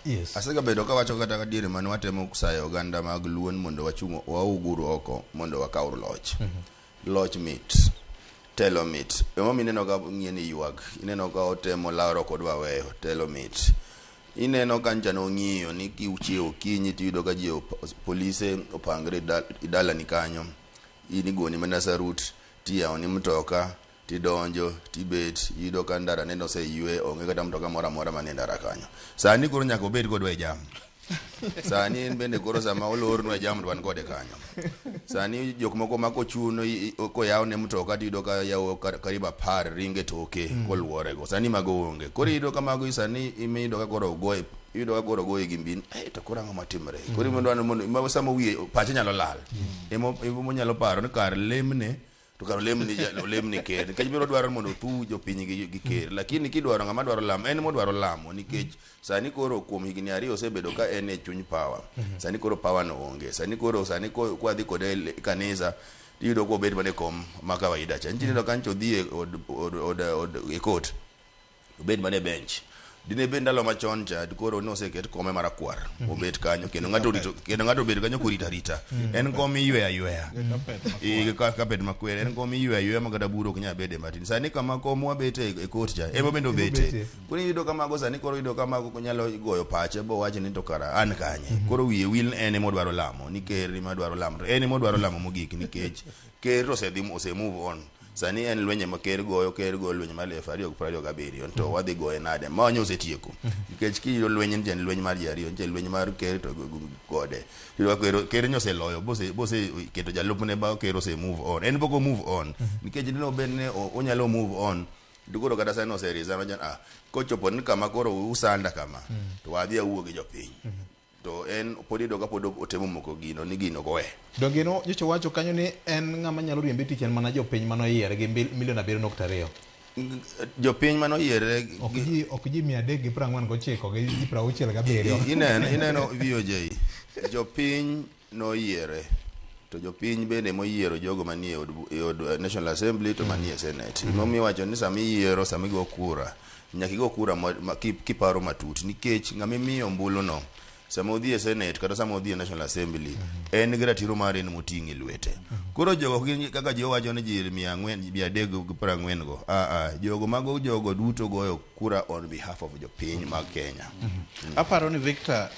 Yes. Asegabedo kawacho kata ka diere mane watemo sayo oganda mag Luo ni mondo wachung' wauguru oko mondo wakaw loch. Loch mit. Telo mit. Emomiyo ineno ka ng'iye ni ywak. Ineno ka otemo laro kodwa weyo. Telo mit. Ineno ka ncha nong'iyo ni kichiewo okinyi tiyudo ka ji polise opangre e dalani kanyo. In igoni mana sarut tiyawoni mtoka tidonjo tibet iyudo ka ndara nende oseywe onge kata mtoka moro amora manie ndara kanyo. Sani koro nyaka obed kodwa e jam. Sani en bende koro sama olornwa e jam to wan kode kanyo. Sani jok moko ma kochuno koyaw ne mtoka tiyudo ka yawo karibu 10 ringe toke koluore go. Sani mago onge. Koro iyudo ka mago sani iyudo ka koro ogoye iyudo ka koro ogoye gi mbin eh to koro ang'o matimre. Koro imondo mondo ma sama wiye pache nyalo lal. Emo emo nyalo paro ni kar lemne to kar olemni olemni ker nikech biro dwaro mondo othu jopiny gi ker lakini kidwaro ng'ama dwaro lamo en modwaro lamo nikech sani koro kuom higni 2 osebedo ka en e chuny power. Sani koro power no onge. Sani koro sani kwadhi kode e kanisa tiyudo kobet mana e kom ma kawaida cha. Nitie ka ncho odhi e od e court obed mana e bench. Dine bed ndalo machon cha koro noseket kome marakwar obet kanyo kendo ng'ato orito kendo ng'ato obet kanyo korito arita. En kom iyweyo ayweya. Gi carpet makwer en kom iyweyo ayweya ma kata buru ok nyal bede matin. Sani kama kom wabete e court cha ema bende obete. Koro iyudo ka mago sani koro iyudo ka mago nyalo goyo pache bowach ni to kara an kanye. Koro wiye wil en ema odwaro lamo ni ker ema dwaro lamo to en ema odwaro lamo mogik nikech ker to osedhi ose move on. Sani en lwenje ma ker goyo ker goyo lwenje mar 2027 to wadhi goye nade ma wanyo osetieko. Nikech kiyudo lweny nitie en lweny mar ji ariyo nitie lweny mar ker to gode. Iyudo ka ker nyo oseloyo bose bose keto jalupne ba ker ose move on. En pok o move on nikech dine obed ni onyalo move on to koro kata sani ose resign wacho ah kochopo ni kama koro usanda kama to wadhi awuo gi jopiny. To en pod iyudo ka pod otemo moko gino ni gino ok owe. Donge no nyocha wacho kanyo ni en ng'ama nyalo riembe tich en mana jopiny manoyiere gi milion 7.2. Jopiny manoyiere Ok ji 349 gi ji 67. Ineno VOJ jopiny noyiere to jopiny bende moyiero jogo manie od National Assembly to manie Senate. Emomiyo iwacho ni sama iyiero sama igo kura nyaka igo kura kiparo matut nikech ng'ama imiyo ombulu no sama odhi e Senate kata sama odhi e National Assembly en gi ratiro mare en moting'o e lwete. Koro jogo gin kaka ji owacho ni ji 400 340 go. Jogo mago jogo duto goyo kura on behalf of jopiny mag Kenya. Aparo ni Victor